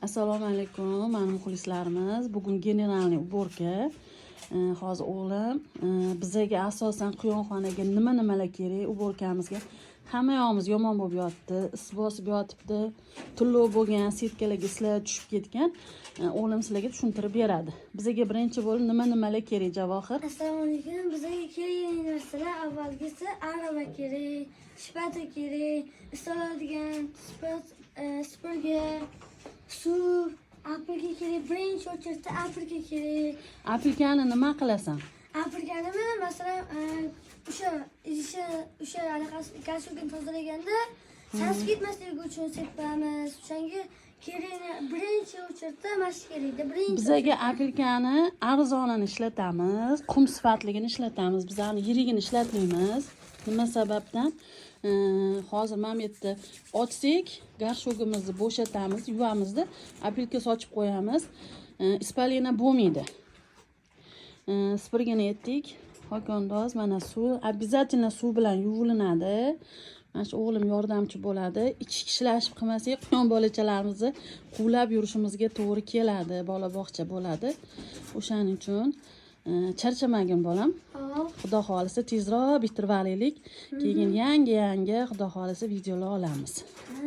Assalomu alaykum, mani muxlislarimiz. Bugun генеральный уборка. Hozir o'g'lim bizaga asosan quyonxonaga nima nimalar kerak, уборка mizga hamma yog'imiz yomon bo'lib yotdi, is bosib yotibdi, tulluq bo'lgan, setkalarga islar tushib ketgan. O'g'lim sizlarga tushuntirib beradi. Bizaga birinchi bo'lib nima nimalar kerak, Javohir? Assalomu alaykum. Bizga kerak narsalar: avvalgisi arava kerak, shpata kerak, isoladigan supurgi, suv, опилка kerak. Birinchi очередь da опилка kerak. Опилка ni nima qilasan? Опилка nimi, masalan, o'sha idishi, o'sha anaqasi, горшок ini tozalaganda sasib ketmasligi uchun sepamiz. O'shanga kerak, birinchi очередь da mana shu kerakda. Birinchi Bizaga опилка ni arzonini ishlatamiz, qum sifatligini ishlatamiz, bizani yirigini ishlatmaymiz. Nima sababdan? Hozir mana bu yerda ochsak, горшок imizni bo'shatamiz, yuvamizda, опилка sochib qo'yamiz. Испарение bo'lmaydi. Supurgini aytdik. Hokondoz, mana suv, обязательно suv bilan yuvilinadi. Mana shu o'g'lim yordamchi bo'ladi. Ikki kishilashib qilmasak, quyon bolachalarimizni quvlab yurishimizga to'g'ri keladi, bola bog'cha bo'ladi. O'shaning uchun charchamagin, bolam. Hop. Xudo xohlasa, tezroq bitirib olaylik. Keyin yangi yangi, xudo xohlasa, videolar olamiz. Ha.